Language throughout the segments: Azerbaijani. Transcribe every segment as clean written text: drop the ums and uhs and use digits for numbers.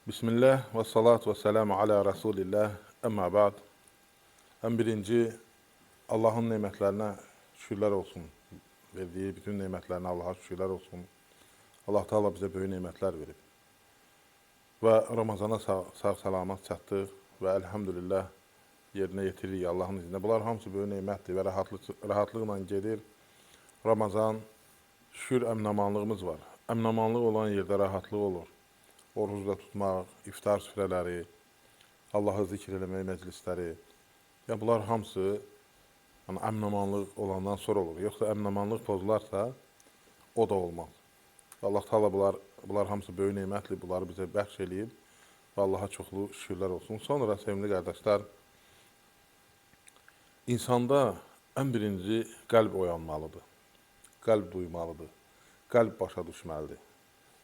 Bismillah və salatu və selamu alə Rasulillah. Əmmə ba'd. Ən birinci Allahın nemətlərinə şükürlər olsun. Verdiyi bütün nemətlərinə Allaha şükürlər olsun. Allah Teala bizə böyük nemətlər verib. Və Ramazana sağ salamat çatdıq və elhamdülillah yerinə yetiririk Allahın izni ilə. Bunlar hamısı böyük nemətdir və rahatlıqla gedir. Ramazan, şükür əmnamanlığımız var. Əmnamanlıq olan yerdə rahatlıq olur. Orucu da tutmaq, iftar süfrələri, Allahı zikr eləmək məclisləri. Yəni bunlar hamısı yəni, əmnamanlıq olandan sonra olur. Yoxsa əmnamanlıq pozularsa o da olmaz. Allah Teala bunlar hamısı böyük nemətdir. Bunları bizə bəxş eləyib və Allaha çoxlu şükürlər olsun. Sonra sevimli qardaşlar, insanda ən birinci qəlb oyanmalıdır. Qəlb duymalıdır. Qəlb başa düşməlidir.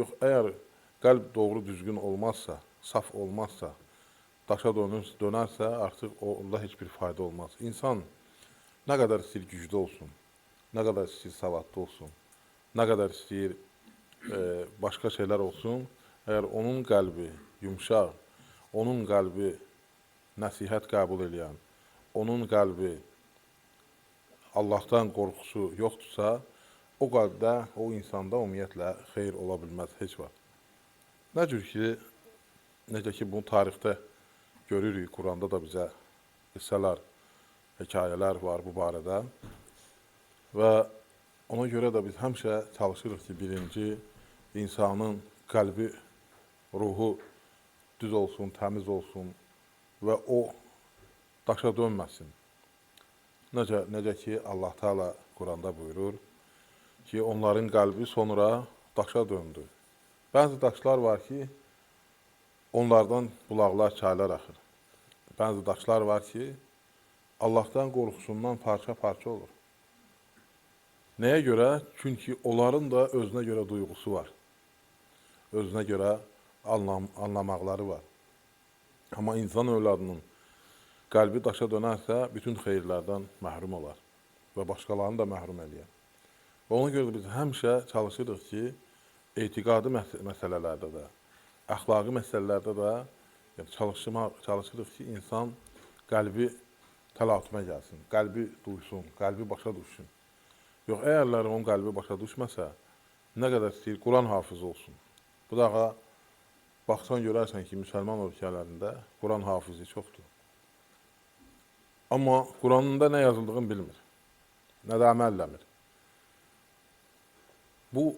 Yox, əgər qəlb doğru düzgün olmazsa, saf olmazsa, daşa dönərsə, artıq onda heç bir fayda olmaz. İnsan nə qədər istəyir güclü olsun, nə qədər istəyir savadlı olsun, nə qədər istəyir başqa şeylər olsun, əgər onun qəlbi yumşaq, onun qəlbi nəsihət qəbul eləyən, onun qəlbi Allahdan qorxusu yoxdursa, o qəlbdə, o insanda ümumiyyətlə xeyir ola bilməz heç vaxt. Nə cür ki, necə ki bunu tarixdə görürük, Quranda da bizə qıssalar, hekayələr var bu barədə. Və ona görə də biz həmişə çalışırıq ki, birinci insanın qəlbi, ruhu düz olsun, təmiz olsun və o daşa dönməsin. Necə ki Allah Teala Quranda buyurur ki, onların qəlbi sonra daşa döndü. Bəzi daşlar var ki, onlardan bulaqlar, çaylar axır. Bəzi daşlar var ki, Allahdan qorxusundan parça-parça olur. Nəyə görə? Çünki onların da özünə görə duyğusu var. Özünə görə anlamaqları var. Amma insan övladının qəlbi daşa dönərsə, bütün xeyirlərdən məhrum olar və başqalarını da məhrum eləyər. Və ona görə biz həmişə çalışırıq ki, etiqadi məsələlərdə də, əxlaqi məsələlərdə də yəni çalışırıq ki, insan qəlbi təlatümə gəlsin, qəlbi duysun, qəlbi başa düşsün. Yox, əgərlər onun qəlbi başa düşməsə, nə qədər istəyir Quran hafızı olsun. Bu dağa baxsan görərsən ki, müsəlman ölkələrində Quran hafızı çoxdur. Amma Quranında nə yazıldığını bilmir, nə də əməl eləmir. Bu,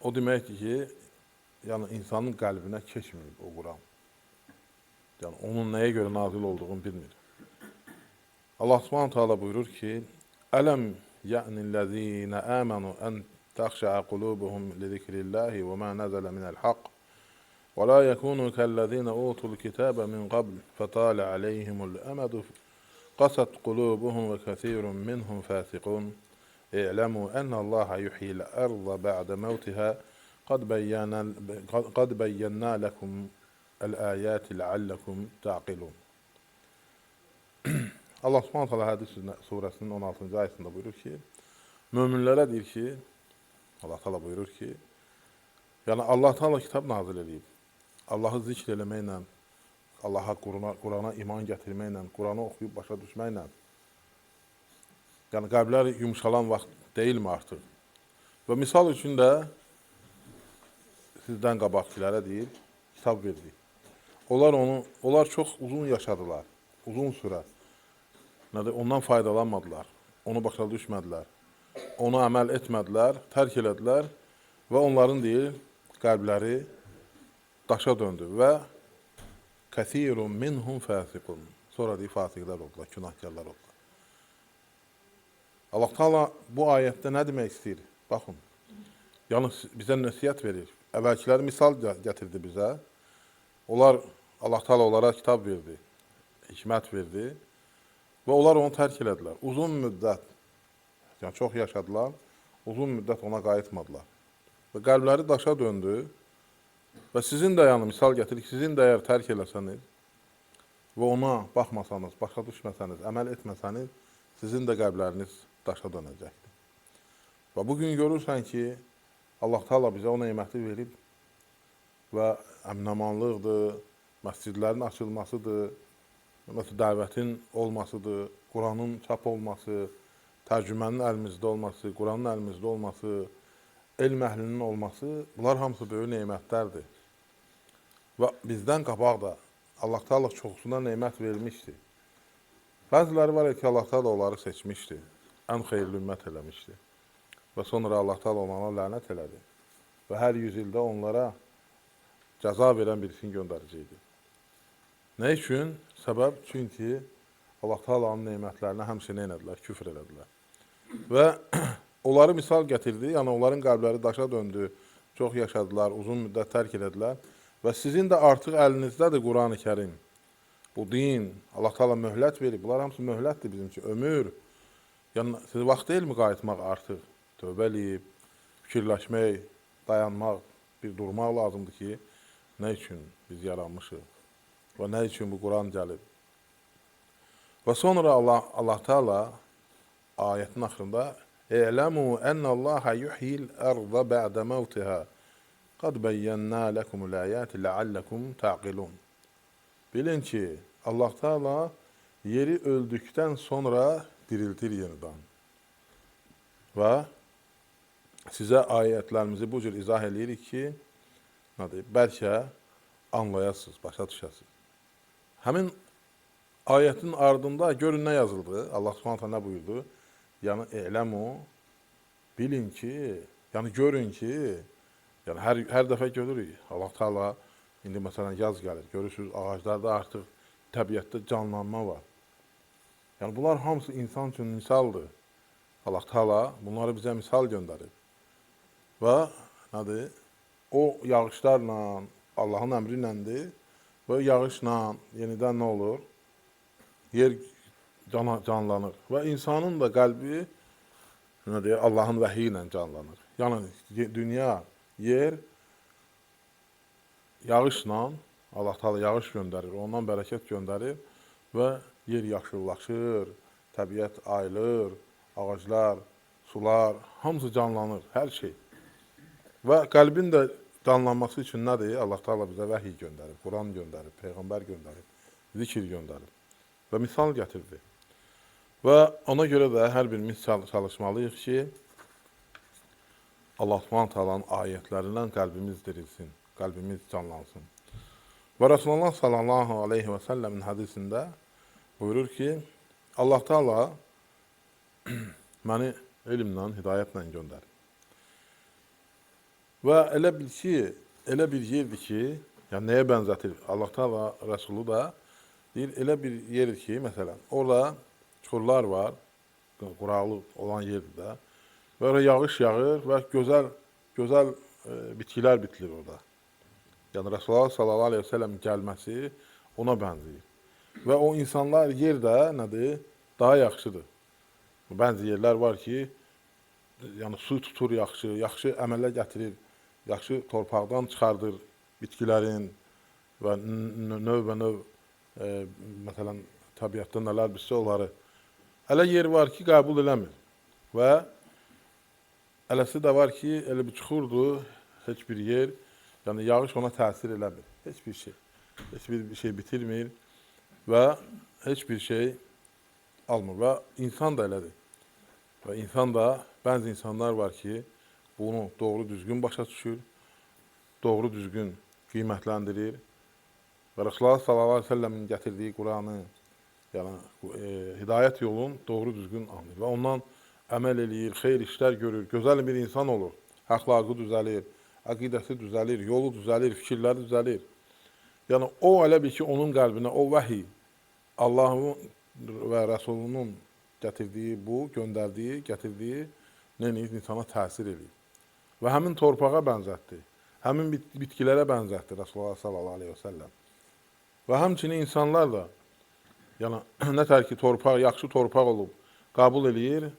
o deməkdir ki, yəni insanın qəlbinə keçməyib o Quran. Yəni onun nəyə görə nazil olduğunu bilmir. Allah Subhanahu taala buyurur ki: "Ələm ya'nillezîne âmenû en təxşə'a qulubuhum li zikrillahi və mâ nəzələ minəl haqq və lâ yekûnû kəllezîne ûtul kitâbe min qabl fetâle aleyhimul emedu qasat qulubuhum və kəsîrun minhum fâsiqûn." اعلموا أن الله يحيي الأرض بعد موتها قد بينا لكم الآيات لعلكم تعقلون. Allah Subhanahu taala Hədid surəsinin 16-cı ayəsində buyurur ki, möminlərə deyir ki, Allah Teala buyurur ki, yəni Allah Teala kitab nazil eləyib. Allahı zikr eləməklə, Allaha Qurana iman gətirməklə, Quranı oxuyub başa düşməklə, yəni qəlblər yumşalan vaxt deyilmi artıq? Və misal üçün də sizdən qabaqkilərə deyir, kitab verdik. Onlar çox uzun yaşadılar, uzun sürə. Nədir? Ondan faydalanmadılar, onu başa düşmədilər, onu əməl etmədilər, tərk elədilər və onların deyir, qəlbləri daşa döndü və kəthirun minhum fasiqun. Sonra deyir, fasiqlər oldular, günahkarlar oldular. Allah Teala bu ayətdə nə demək istəyir? Baxın, yəni bizə nəsihət verir. Əvvəlkilər misal gətirdi bizə. Onlar, Allah Teala onlara kitab verdi, hikmət verdi və onlar onu tərk elədilər. Uzun müddət, yəni çox yaşadılar, uzun müddət ona qayıtmadılar. Və qəlbləri daşa döndü və sizin də yəni misal gətirik, sizin də əgər tərk eləsəniz və ona baxmasanız, başa düşməsəniz, əməl etməsəniz, sizin də qəlbləriniz daşa dönəcəkdir. Və bugün görürsən ki, Allah Teala bizə o neməti verib Və əminamanlıqdır, məscidlərin açılmasıdır, məsələn, dəvətin olmasıdır, Quranın çap olması, tərcümənin əlimizdə olması, Quranın əlimizdə olması, elm əhlinin olması, bunlar hamısı böyük nemətlərdir. Və bizdən qabaq da Allah Teala çoxusuna nemət vermişdi. Bəziləri var ki, Allah Teala onları seçmişdi, ən xeyirli ümmət eləmişdi. Və sonra Allah Teala onlara lənət elədi. Və hər 100 ildə onlara cəza verən birisini göndərəcəkdi. Nə üçün? Səbəb, çünki Allah Teala'nın nemətlərinə həmişə nə elədilər? Küfr elədilər. Və onları misal gətirdi, yəni onların qəlbləri daşa döndü, çox yaşadılar, uzun müddət tərk elədilər. Və sizin də artıq əlinizdədir Quran-ı Kərim. Bu din, Allah Teala möhlət verib. Bunlar hamısı möhlətdir bizim üçün, ömür. Yəni, siz vaxt deyilmi qayıtmaq artıq? Tövbə eləyib, fikirləşmək, dayanmaq, bir durmaq lazımdır ki, nə üçün biz yaranmışıq və nə üçün bu Quran gəlib. Və sonra Allah Teala ayətin axırında "E'ləmu ənəllaha yuhyil ərdə bə'də məvtiha. Qad bəyyənnaləkumul ayati leallekum ta'qilun." Bilin ki, Allah Teala yeri öldükdən sonra diriltir yenidən. Və sizə ayətlərimizi bu cür izah eləyirik ki, nədir? Bəlkə anlayasınız, başa düşəsiniz. Həmin ayətin ardında görün nə yazıldı? Allah Subhanahu taala nə buyurdu? Yəni e'ləmu, bilin ki, yəni görün ki, yəni hər dəfə görürük. Allah Teala indi məsələn yaz gəlir, görürsünüz ağaclarda artıq təbiətdə canlanma var. Yəni bunlar hamısı insan üçün misaldır. Allah Teala bunları bizə misal göndərir. Və nədir? O yağışlarla, Allahın əmri iləndir və yağışla yenidən nə olur? Yer canlanır. Və insanın da qəlbi nə deyir? Allahın vəhyi ilə canlanır. Yəni dünya, yer yağışla, Allah Teala yağış göndərir, ondan bərəkət göndərir və yer yaşıllaşır, təbiət ayılır, ağaclar, sular, hamısı canlanır, hər şey. Və qəlbin də canlanması üçün nədir? Allah Teala bizə vəhiy göndərib, Quran göndərib, Peyğəmbər göndərib, zikir göndərib və misal gətirdi. Və ona görə də hər birimiz çalışmalıyıq ki, Allah Subhanahu Taala'nın ayətlərindən qəlbimiz dirilsin, qəlbimiz canlansın. Və Rasulullah sallallahu aleyhi və səlləmin hədisində buyurur ki, Allah Teala məni elmlə, hidayətlə göndərir. Və elə bil ki, elə bir yerdir ki, yəni nəyə bənzətir? Allah Teala Rəsulu da deyir, elə bir yerdir ki, məsələn, orada çuxurlar var, quraqlıq olan yerdir də. Və orada yağış yağır və gözəl, gözəl bitkilər bitilir orada. Yəni Rasulullah sallallahu aleyhi və səlləm gəlməsi ona bənzəyir. Və o insanlar yerdə nədir? Daha yaxşıdır. Bəzi yerlər var ki, yəni su tutur yaxşı, yaxşı əmələ gətirir, yaxşı torpaqdan çıxardır bitkilərin və növbə-növ məsələn təbiətdə nələr bitsə onları. Elə yer var ki, qəbul eləmir. Və eləsi də var ki, elə bir çuxurdur, heç bir yer, yəni yağış ona təsir eləmir. Heç bir şey. Heç bir şey bitirmir və heç bir şey almır. Və insan da elədir. Və insan da, bəzi insanlar var ki, bunu doğru düzgün başa düşür, doğru düzgün qiymətləndirir və Rasulullah sallallahu aleyhi ve səlləmin gətirdiyi Quranı, yəni hidayət yolunu doğru düzgün anlayır və ondan əməl eləyir, xeyir işlər görür, gözəl bir insan olur, əxlaqı düzəlir, əqidəsi düzəlir, yolu düzəlir, fikirləri düzəlir. Yəni o elə bil ki, onun qəlbinə o vəhiy, Allahın və Rəsulunun gətirdiyi bu, göndərdiyi, gətirdiyi nə eləyir? İnsana təsir eləyir. Və həmin torpağa bənzətdi. Həmin bitkilərə bənzətdi Rasulullah sallallahu aleyhi və səlləm. Və həmçinin insanlar da, yəni nə tər ki torpaq, yaxşı torpaq olub, qəbul eləyir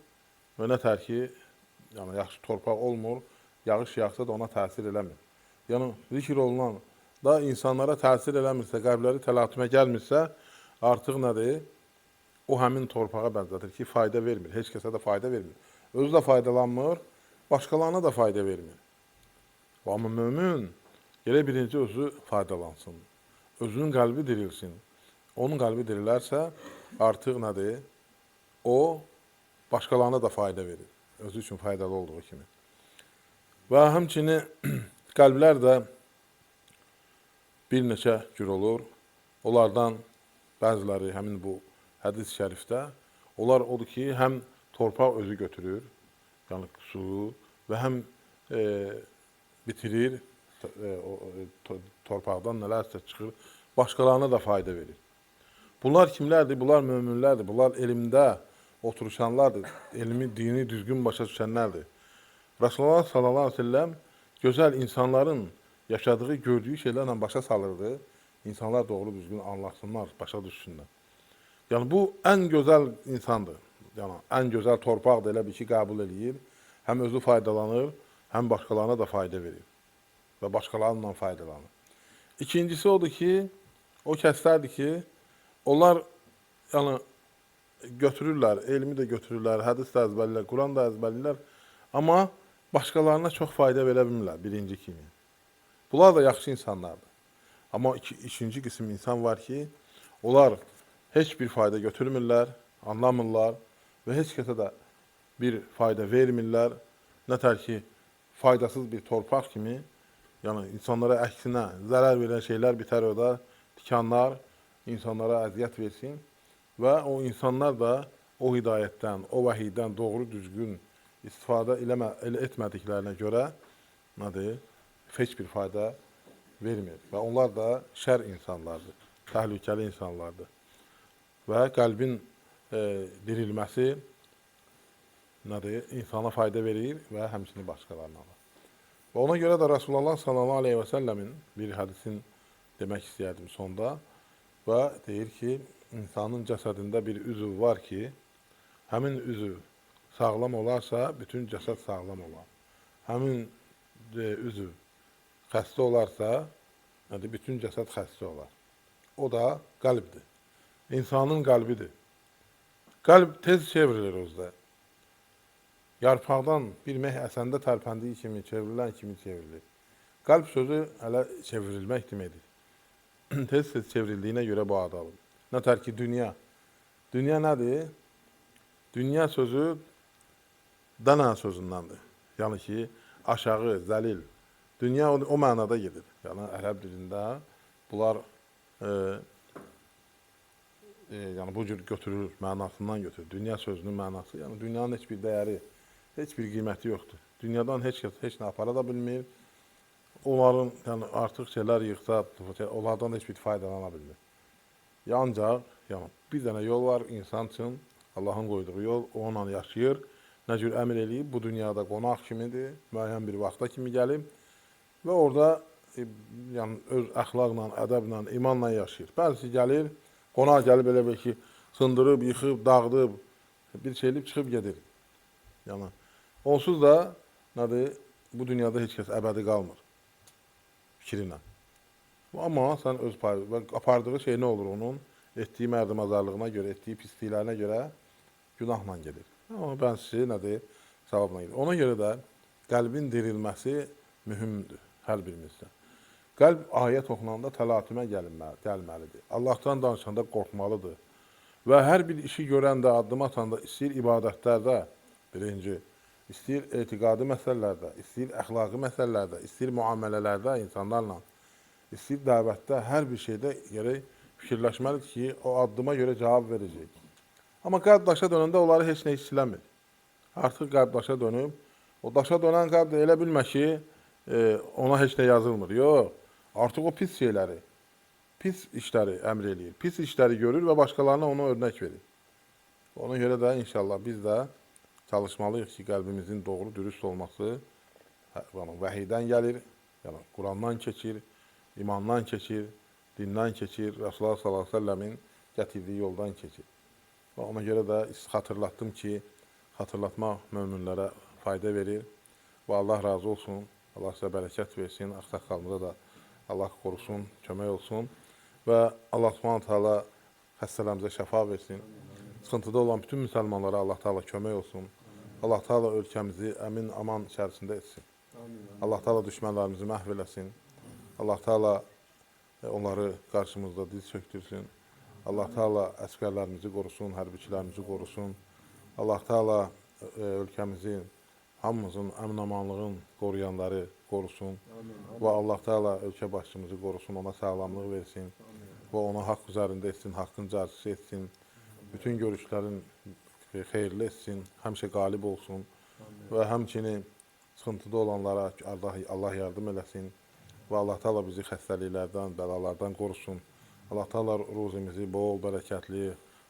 və nə tər ki, yəni yaxşı torpaq olmur, yağış yağsa da ona təsir eləmir. Yəni zikr olunan da insanlara təsir eləmirsə, qəlbləri təlatümə gəlmirsə, artıq nədir? O həmin torpağa bənzədir ki, fayda vermir. Heç kəsə də fayda vermir. Özü də faydalanmır, başqalarına da fayda vermir. Amma mömin Gərək birinci özü faydalansın. Özünün qəlbi dirilsin. Onun qəlbi dirilərsə, artıq nədir? O, başqalarına da fayda verir. Özü üçün faydalı olduğu kimi. Və həmçinin qəlblər də bir neçə cür olur. Onlardan bəziləri həmin bu hədis-i şərifdə, onlar odur ki, həm torpaq özü götürür, yəni suyu və həm bitirir, torpaqdan nələrsə çıxır, başqalarına da fayda verir. Bunlar kimlərdir? Bunlar möminlərdir. Bunlar elmdə oturuşanlardır. Elmi, dini düzgün başa düşənlərdir. Rasulullah sallallahu aleyhi ve sellem gözəl insanların yaşadığı, gördüyü şeylərlə başa salırdı. İnsanlar doğru düzgün anlasınlar, başa düşsünlər. Yəni bu ən gözəl insandır. Yəni ən gözəl torpaqdır, elə bir ki, qəbul eləyir. Həm özü faydalanır, həm başqalarına da fayda verir və başqalarıyla faydalanır. İkincisi odur ki, o kəslərdir ki, onlar yəni götürürlər, elmi də götürürlər, hədis də əzbərləyirlər, Quran da əzbərləyirlər, amma başqalarına çox fayda verə bilmirlər birinci kimi. Bunlar da yaxşı insanlardır. Amma ikinci qism insan var ki, onlar heç bir fayda götürmürlər, anlamırlar və heç kəsə də bir fayda vermirlər. Nətər ki, faydasız bir torpaq kimi, yəni insanlara əksinə zərər verən şeylər bitər orada, tikanlar insanlara əziyyət versin və o insanlar da o hidayətdən, o vəhiydən doğru düzgün istifadə etmədiklərinə görə nədir? Heç bir fayda vermir. Və onlar da şər insanlardır, təhlükəli insanlardır. Və qəlbin dirilməsi nədir? İnsana fayda verir və həmçinin başqalarına da. Və ona görə də Rasulullah sallallahu aleyhi və səlləmin bir hədisin demək istəyərdim sonda və deyir ki, insanın cəsədində bir üzv var ki, həmin üzv sağlam olarsa, bütün cəsəd sağlam olar. Həmin üzv xəstə olarsa, nədir, bütün cəsəd xəstə olar. O da qəlbdir. İnsanın qəlbidir. Qəlb tez çevrilir özdə. Yarpaqdan bir meh əsəndə tərpəndiyi kimi, çevrilən kimi çevrilir. Qəlb sözü hələ çevrilmək deməkdir. Tez-tez çevrildiyinə görə bu adı alır. Nətər ki, dünya. Dünya nədir? Dünya sözü dana sözündəndir. Yəni ki, aşağı, zəlil. Dünya o mənada gedir. Yəni, ərəb dilində bunlar yəni bu cür götürülür, mənasından götürülür. Dünya sözünün mənası, yəni dünyanın heç bir dəyəri, heç bir qiyməti yoxdur. Dünyadan heç kəs heç nə apara da bilmir. Onların yəni artıq şeylər yığsa, onlardan heç bir faydalana bilmir. Ancaq yəni, bir dənə yol var insan üçün, Allahın qoyduğu yol, onunla yaşayır. Nə cür əmr eləyib, bu dünyada qonaq kimidir, müəyyən bir vaxta kimi gəlib və orada yəni, öz əxlaqla, ədəblə, imanla yaşayır. Bəzisi gəlir, qonaq gəlib elə bil ki, sındırıb, yıxıb, dağıdıb, bir şey eləyib, çıxıb gedir. Yəni, onsuz da nədir, bu dünyada heç kəs əbədi qalmır fikrinlə. Amma sən öz payı və apardığı şey nə olur onun? Etdiyi mərdimazarlığına görə, etdiyi pisliklərinə görə günahla gedir. Amma bəzisi nədir? Savabla gedir. Ona görə də qəlbin dirilməsi mühümdür hər birimizdə. Qəlb ayət oxunanda təlatümə gəlməlidir. Allahdan danışanda qorxmalıdır. Və hər bir işi görəndə, addım atanda, istəyir ibadətlərdə, birinci, istəyir etiqadi məsələlərdə, istəyir əxlaqi məsələlərdə, istəyir müamilələrdə insanlarla, istəyir dəvətdə, hər bir şeydə gərək fikirləşməlidir ki, o addıma görə cavab verəcək. Amma qəlb daşa dönəndə onları heç nə hiss eləmir. Artıq qəlb daşa dönüb, o daşa dönən qəlb də elə bilmə ki, ona heç nə yazılmır. Yox, artıq o pis şeyləri, pis işləri əmr eləyir, pis işləri görür və başqalarına ona örnək verir. Ona görə də inşallah biz də çalışmalıyıq ki, qəlbimizin doğru, dürüst olması yəni, vəhiydən gəlir, yəni Qurandan keçir, imandan keçir, dindən keçir, Rasulullah sallallahu əleyhi və səlləmin gətirdiyi yoldan keçir. Və ona görə də xatırlatdım ki, xatırlatmaq möminlərə fayda verir və Allah razı olsun, Allah sizə bərəkət versin, ağsaqqalımıza da Allah qorusun, kömək olsun və Allah Subhanahu taala xəstələrimizə şəfa versin. Sıxıntıda olan bütün müsəlmanlara Allah Taala kömək olsun. Allah Taala ölkəmizi əmin aman içərisində etsin. Allah Taala düşmənlərimizi məhv eləsin. Allah Teala onları qarşımızda diz çöktürsün. Allah Teala əsgərlərimizi qorusun, hərbiçilərimizi qorusun. Allah Teala ölkəmizi, hamımızın əmin-amanlığın qoruyanları qorusun. Və Allah Teala ölkə başçımızı qorusun, ona sağlamlıq versin və ona haqq üzərində etsin, haqqın carçısı etsin. Bütün görüşlərin xeyirli etsin, həmişə qalib olsun və həmçinin sıxıntıda olanlara Allah yardım eləsin və Allah Teala bizi xəstəliklərdən, bəlalardan qorusun. Allah Teala ruzimizi bol, bərəkətli,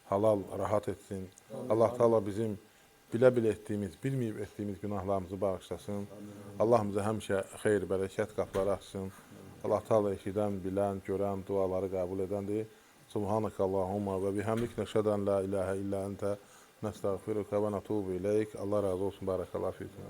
halal, rahat etsin. Allah Teala bizim bilə-bilə etdiyimiz, bilməyib etdiyimiz günahlarımızı bağışlasın. Allah bizə həmişə xeyir, bərəkət qapıları açsın. Allah Teala eşidən, bilən, görən, duaları qəbul edəndir. Subhanaka Allahumma və bihamdik nəşədən la ilahə illə əntə nəstəğfiruka və natubu ileyk. Allah razı olsun. Barakallahu fikum.